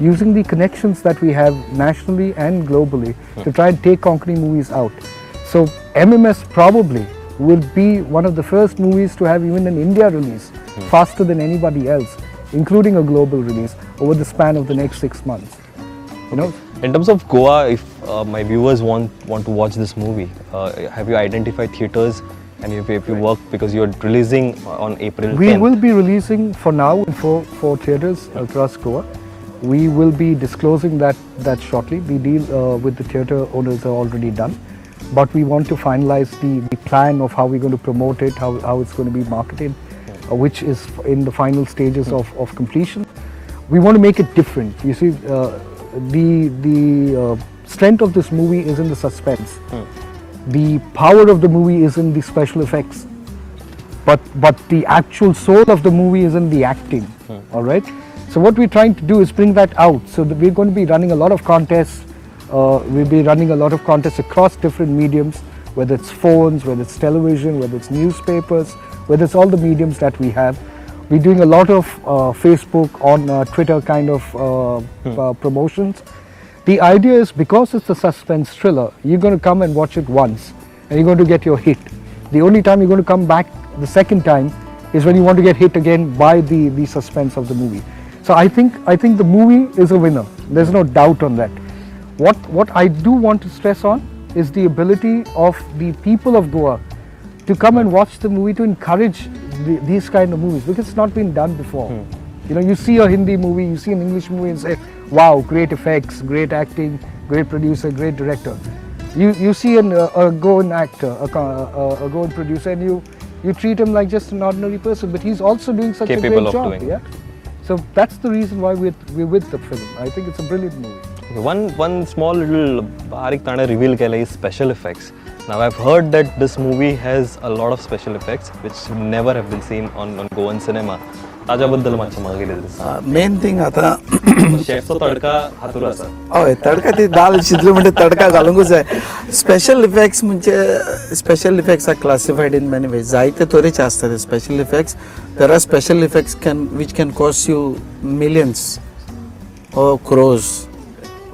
using the connections that we have nationally and globally to try and take Konkani movies out. So MMS probably will be one of the first movies to have even an India release faster than anybody else, including a global release over the span of the next 6 months. You know, In terms of Goa, if my viewers want to watch this movie, have you identified theaters? And if you work, because you're releasing on April 10th. We will be releasing for now in four theaters across Goa. We will be disclosing that shortly. The deal with the theater owners are already done, but we want to finalize the plan of how we're going to promote it, how it's going to be marketed, which is in the final stages of completion. We want to make it different. You see, the strength of this movie is in the suspense. The power of the movie is in the special effects, but the actual soul of the movie is in the acting. All right. So what we're trying to do is bring that out. So that we're going to be running a lot of contests. We'll be running a lot of contests across different mediums, whether it's phones, whether it's television, whether it's newspapers, whether it's all the mediums that we have. We're doing a lot of Facebook, on Twitter kind of promotions. The idea is, because it's a suspense thriller, you're going to come and watch it once and you're going to get your hit. The only time you're going to come back the second time is when you want to get hit again by the suspense of the movie. So I think the movie is a winner. There's no doubt on that. What I do want to stress on is the ability of the people of Goa to come and watch the movie, to encourage these kind of movies, because it's not been done before. You know, you see a Hindi movie, you see an English movie and say, wow, great effects, great acting, great producer, great director. You see a Goan actor, a Goan producer, and you treat him like just an ordinary person, but he's also doing such capable a great of job. Doing. Yeah. So that's the reason why we're with the film. I think it's a brilliant movie. Okay, one small little बारीक ताणें reveal केलें is special effects. Now I've heard that this movie has a lot of special effects which never have been seen on Goan cinema. ताज्या बद्दल मातशें म्हाका कितें दिसता? Main thing आतां शेफचो तडका हातूर आसा. हय, तडका ती दाल शिजली म्हणजे तडका घालूंकूच जाय. स्पेशल इफेक्ट्स म्हणजे special effects are classified in many ways. जायते तरेचे आसता ते special effects. There are special effects can which can cost you millions or crores.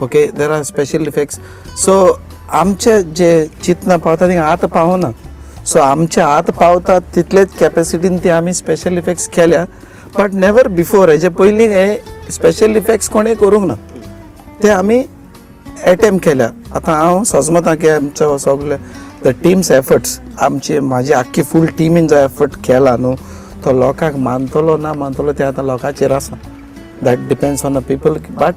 Okay, there are special effects. So आमचे जे चिंतना पावता थिंगा आतां पावना. सो आमचे आतां पावता तितलेच कॅपेसिटीन ती आमी स्पेशल इफेक्ट्स केल्या, बट नेवर बिफोर. हेजे पयलीं हे स्पेशल इफेक्ट्स कोणें करूंक ना, ते आमी एटेम्प केल्या. आतां हांव सजमता की आमचो सगळे the teams efforts, आमचे म्हाजी आख्खी फूल टिमीन जो एफर्ट केला न्हू, तो लोकांक मानतलो ना मानतलो ते आतां लोकांचेर आसा. That depends on the people, but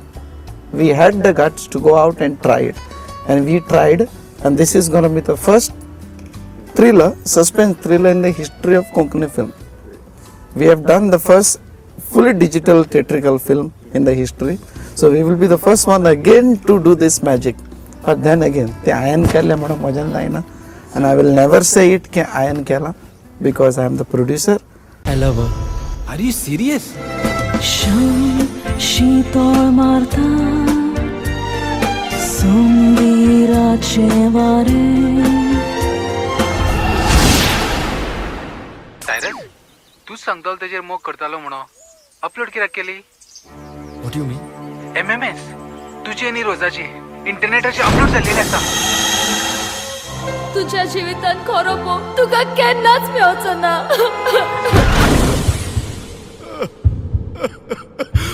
we had the guts to go out and try it, and we tried, and this is gonna be the first thriller, suspense thriller in the history of Konkani film. We have done the first fully digital theatrical film in the history. So we will be the first one again to do this magic. But then again, ते आयन केल्लें म्हणून म्हज्यान जायना, and I will never say it की आयन केला, because I am the producer. I love her. Are you serious? शम शीतळ मारता सुंदीराचें वारें. सायरस, तूच सांगतलो तेजेर मोग करतालो म्हणून अपलोड कित्याक केली? What you mean? MMS तुजी आनी रोजाची इंटरनेटाचेर अपलोड जाल्लेली आसा. तुझ्या जिवितान खरो मोग तुका केन्नाच मेळचो ना.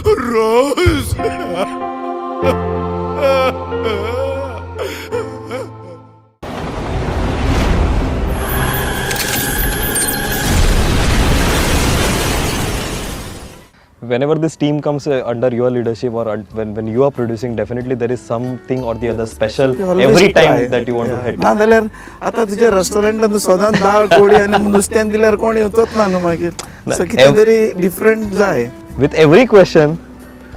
Rose. Whenever this team comes under your leadership or when you are producing, definitely there is something or the other special every time that you want to hit. ना जाल्यार आतां तुज्या रेस्टॉरंटान सदांच दाळ कोडी आनी नुस्त्यान दिल्यार कोण येवचोच ना न्हू मागीर. सो कितें तरी डिफरंट जाय. With every question,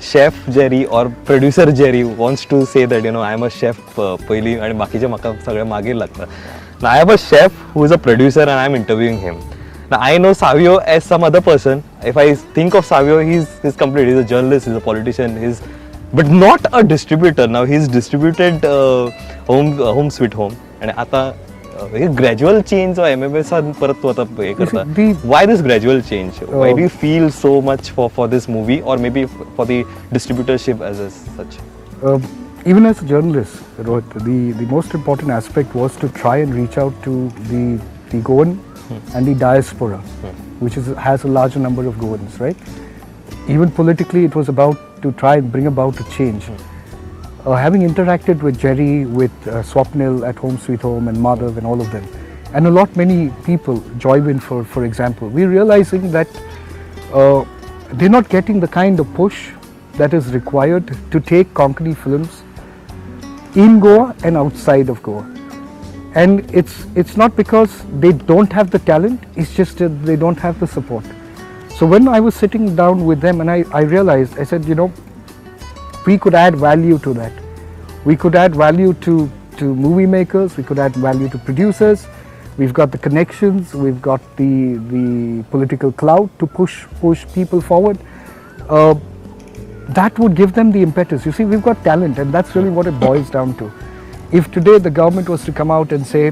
Chef Jerry or producer Jerry wants to say that, you know, I am a chef पयली आनी बाकीचे म्हाका सगळे मागीर लागता. Now, I have a chef who is a producer and I am interviewing him. Now, I know Savio as some other person. If I think of Savio, he's complete. He's a journalist, he's a politician, he's but not a distributor. Now, he's distributed Home Sweet Home. And आता gradual change एमएमएसान परत तूं आतां हें करता. Why this gradual change? Why do you feel so much for this movie or maybe for the distributorship as a such? Even as a journalist, Rohit, the most important aspect was to try and reach out to the Goan and the diaspora, which has a larger number of Goans, right? Even politically, it was about to try and bring about a change. Having interacted with Jerry, with Swapnil at Home Sweet Home and Madhav and all of them, and a lot many people, Joyvin for example, we're realizing that they're not getting the kind of push that is required to take Konkani films in Goa and outside of Goa. And it's not because they don't have the talent, it's just that they don't have the support. So when I was sitting down with them and I realized, I said, you know, we could add value to that. We could add value to movie makers, we could add value to producers. We've got the connections, we've got the political clout to push people forward. That would give them the impetus. You see, we've got talent, and that's really what it boils down to. If today the government was to come out and say,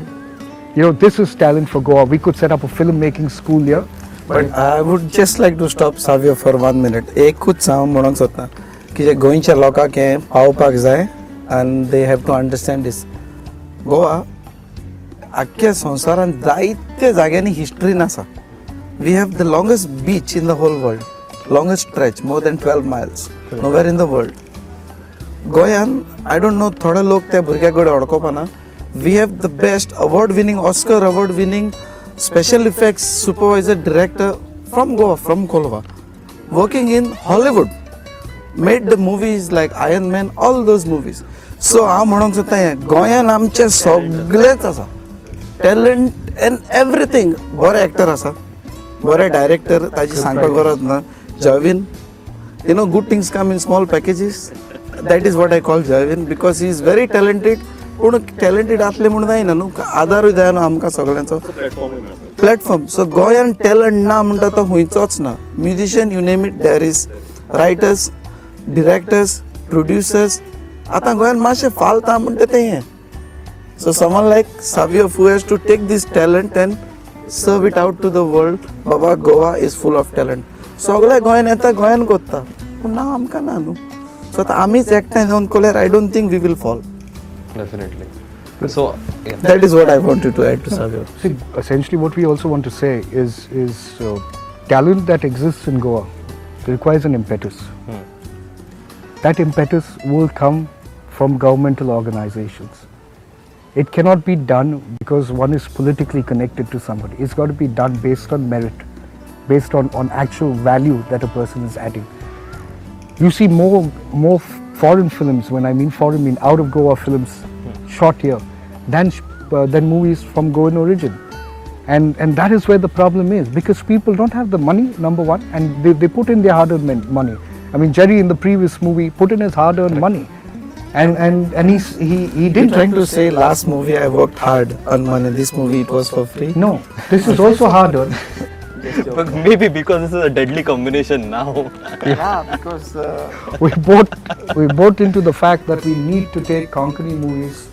you know, this is talent for Goa, we could set up a filmmaking school here. But I would just like to stop Savio for 1 minute. एकूच हांव म्हणूंक सोदता की जे गोंयच्या लोकांक हें पावपाक जाय आनी they have to understand this. Goa आख्ख्या संवसारांत जायत्या जाग्यांनी हिस्ट्रीन आसा. We have the longest beach in the whole world, longest stretch, more than 12 miles, nowhere in the world. गोंयान I don't know, थोडे लोक त्या भुरग्या कडेन अडकोवपाना. We have the best award winning, Oscar award winning special effects supervisor director from Goa, from Colva, working in Hollywood, made the movies like Iron Man, all those movies. So हांव म्हणूंक सोदता हें गोंयान आमचें सगळेंच आसा, टॅलंट एंड एवरीथींग. बरे actor आसा, बरे डायरेक्टर, ताजी सांगपाक गरज ना. Joyvin, you know, good things come in small packages. That is what I call Joyvin, because he is very talented. पूण टॅलंटेड आसले म्हूण जायना न्हू, आदारूय जाय न्हू आमकां सगळ्यांचो, प्लॅटफॉर्म. सो गोंयान टॅलंट ना म्हणटा तो खंयचोच ना. Musician, you name it, there is writers, directors, producers. आतां गोंयान मातशें फालता म्हणटा तें हें. So someone like Savio who has to take this talent and serve it out to the world. Baba, Goa is full of talent. सगळे गोंयान येता, गोंयान कोत्ता, पूण ना आमकां ना न्हू. सो आतां आमीच एकठांय जावन कोल्यार I don't think we will fall. Definitely. So yeah. That is what I wanted to add to Savio. See, essentially what we also want to say is talent that exists in Goa requires an impetus. That impetus will come from governmental organizations. It cannot be done because one is politically connected to somebody. It's got to be done based on merit, based on actual value that a person is adding. You see more foreign films, when I mean foreign, I mean out of Goa films shot here, than movies from Goan origin. And that is where the problem is, because people don't have the money, number one, and they put in their hard-earned money. I mean, Jerry in the previous movie put in his hard-earned money. And he didn't. You're trying to say last movie I worked hard on money, this movie it was for free? No, this is also hard-earned. But maybe because this is a deadly combination now. Yeah, because we bought into the fact that we need to take Konkani movies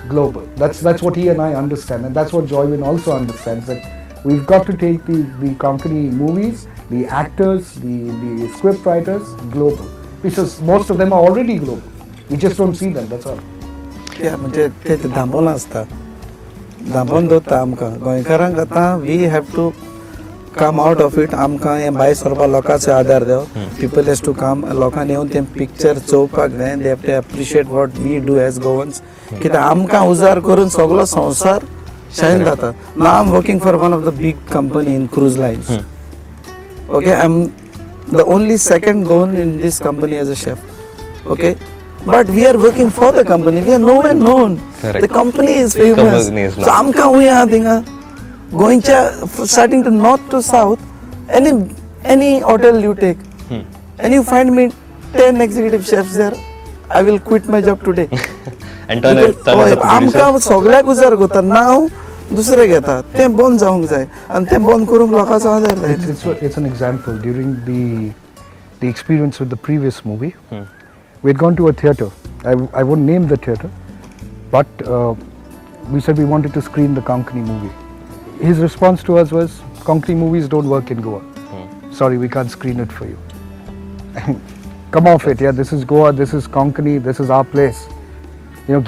global. That's what he and I understand, and that's what Joyvin also understands, that we've got to take the Konkani movies, the actors, the script writers global. Because most of them are already global. We just don't see them, that's all. Yeah, म्हणजे ते धांपोन आसता, धांपोन दवरता आमकां गोंयकारांक. आतां we have to come out of it. आमकां हें भायर सरपाक लोकांचो आदार जायो. पीपल हॅज टू कम, लोकांनी येवन तें पिक्चर चोवपाक जाय. They have to appreciate what we do as Goans. कित्याक आमकां उजार करून सगलो संवसार शायन जाता. ना I am working for one of the big company in cruise lines. Okay, I am the only second Goan in this company as a chef. Okay, but we are working for the company. We are nowhere known. Correct. The company is famous. Company is so आमकां खंय आहा थिंगा गोंयच्या starting to north to south, any hotel you take and you find me 10 executive chefs there, I will quit my job today. And turn as a producer. आमकां सगळ्याक उजार करता, नांव दुसरे घेता, तें बंद जावंक जाय आनी तें बंद करूंक लोकांचो आदार जाय. It's an example. During the experience with the previous movie, we had gone to a theatre. I won't name the theatre, but We said we wanted to screen the Konkani movie. His response to us was, "Konkani movies don't work in Goa. Sorry, we can't screen it for you." Come off it, yeah, this is Goa, this is Konkani, this is our place.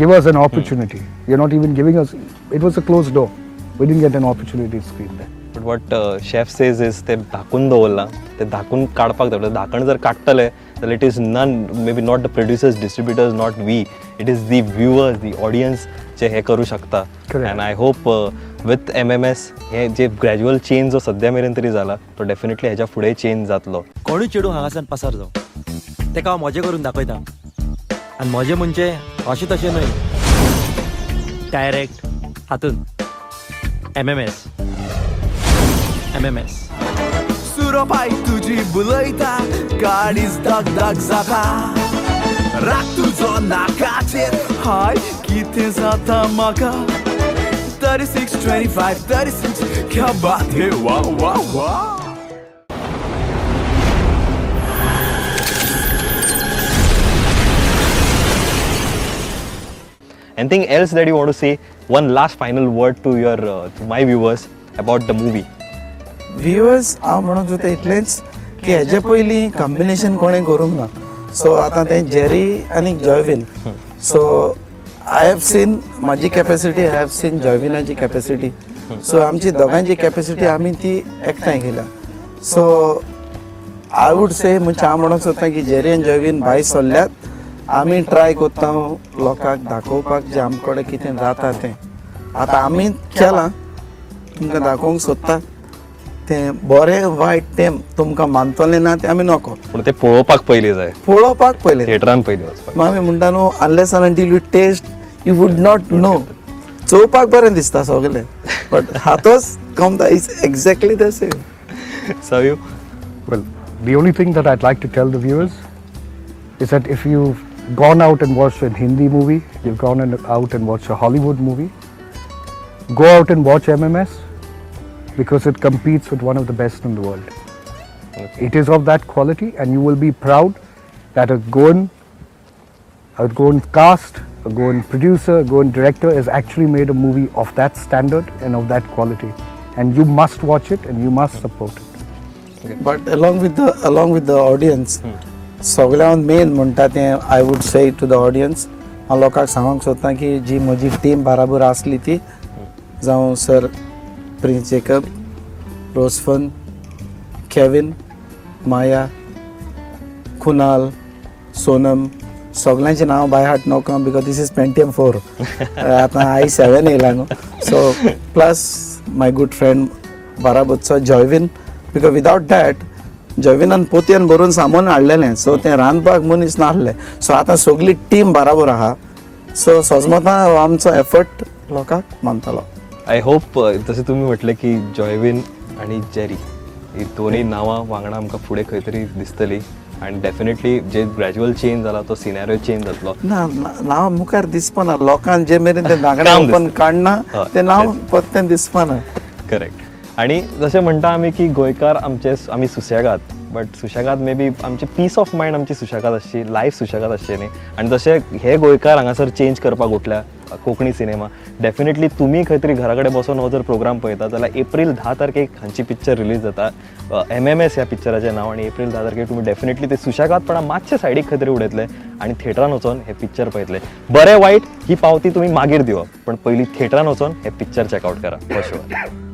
Give us an opportunity. You're not even giving us, it was a closed door. We didn't get an opportunity to screen there. But what chef says is ते धाकून दवरलां, ते धाकून काडपाक जाय. धाकण जर काडटले जाल्यार it is none, maybe not the producers, distributors, not we, it is the viewers, the audience जे हे करू शकता. Correct. And I hope with MMS hey J gradual change जो सद्या मेरेन तरी जाला तो डेफिनेटली हेच्या फुडें चेंज जातलो. कोणूय चेडूं हांगासान पासार जावं, तेका हांव मजा करून दाखयता. आनी मजा म्हणजे अशें तशें न्हय, डायरेक्ट हातून एमएमएस एमएमएस. सुरोपाय तुजी बुलयता, गाडीच धग धग जाता, राग तुजो नाकाचेर, हाय कितें जाता म्हाका. 36 25 36, क्या बात है, वा वा वा. Anything else that you want to say? One last final word to my viewers about the movie. Viewers, हांव म्हणत होता इतलेंच की हेजे पयलीं कॉम्बिनेशन कोणें करूंक ना. सो आतां तें जेरी आनी जॉयवीन, सो I have seen म्हाजी capacity, I have seen जॉयविनाची capacity, so आमची दोगांयची कॅपेसिटी आमी ती एकठांय केल्या. सो I would say, म्हणजे हांव म्हणूंक सोदता की जेरी आनी जॉयवीन भायर सरल्यात, आमी ट्राय करता लोकांक दाखोवपाक जे आमचे कडेन कितें जाता तें. आतां आमी केलां, तुमकां दाखोवंक सोदता. तें बरें वायट तें तुमकां मानतलें ना तें आमी नको. पूण ते पळोवपाक पयलीं जाय. पळोवपाक पयलें. थिएटरान पयलीं वचपाक. मागीर आमी म्हणटा न्हू, unless and until you taste, you would not know. चोवपाक बरें दिसता सगलें, but हातोच Kamta is exactly the same. Savio? Well, the only thing that I'd like to tell the viewers is that if you've gone out and watched a Hindi movie, you've gone out and watched a Hollywood movie, go out and watch MMS because it competes with one of the best in the world. It is of that quality, and you will be proud that a Goan cast, a Goan producer, a Goan director has actually made a movie of that standard and of that quality. And you must watch it and you must support it. But along with the audience, सगळ्यांत main म्हणटा तें I would say to the audience, हांव लोकांक सांगूंक सोदता की जी म्हजी टीम बाराबर आसली ती, जावं सर प्रिन्स जेकब, रोजफन, केविन, माया, कुणाल, सोनम, सगळ्यांचें नांव बाय हार्ट नको because this is Pentium 4, आतां i7 येयला न्हू. So plus my good friend बाराबरचो जॉयवीन, because without that, जॉयविनान पोतयेन भरून सामान हाडलेलें, सो तें रांदपाक मनीस नासले. सो आतां सगळी टीम बाराबर आहा, सो सोजमता हो आमचो एफर्ट लोकांक मानतलो. I hope, जशें तुमी म्हटलें की जॉयवीन आनी जेरी ही दोनूय नांवां वांगडा आमकां फुडें खंय तरी दिसतली आनी डेफिनेटली जे ग्रॅज्युअल चेंज जाला तो सिनेरियो चेंज जातलो. ना, नांव मुखार दिसपाना लोकांक. जे मेरेन तें धांगणें काम ओपन दिसता. काडना, तें नांव परतें दिसपाना. करेक्ट. आनी जशें म्हणटा आमी की गोंयकार आमचे आमी सुशेगाद, बट सुशेगाद मे बी आमची पीस ऑफ मायंड आमची सुशेगाद आसची, लायफ सुशेगाद आसची न्ही. आनी जशें हे गोंयकार हांगासर चेंज करपाक उठल्या कोंकणी सिनेमा, डेफिनेटली तुमी खंय तरी घरा कडेन बसून हो जर प्रोग्राम पळयता जाल्यार एप्रील 10 तारखेक हांची पिक्चर रिलीज जाता, एमएमएस ह्या पिक्चराचें नांव. आनी एप्रील 10 तारखेक तुमी डेफिनेटली ते सुशेगादपणा मातशे सायडीक खंय तरी उडयतले आनी थिएटरान वचोन हें पिक्चर पळयतले. बरें वायट ही पावती तुमी मागीर दिवप, पण पयलीं थिएटरान वचोन हें पिक्चर चॅकआवट करा, फॉर शुअर.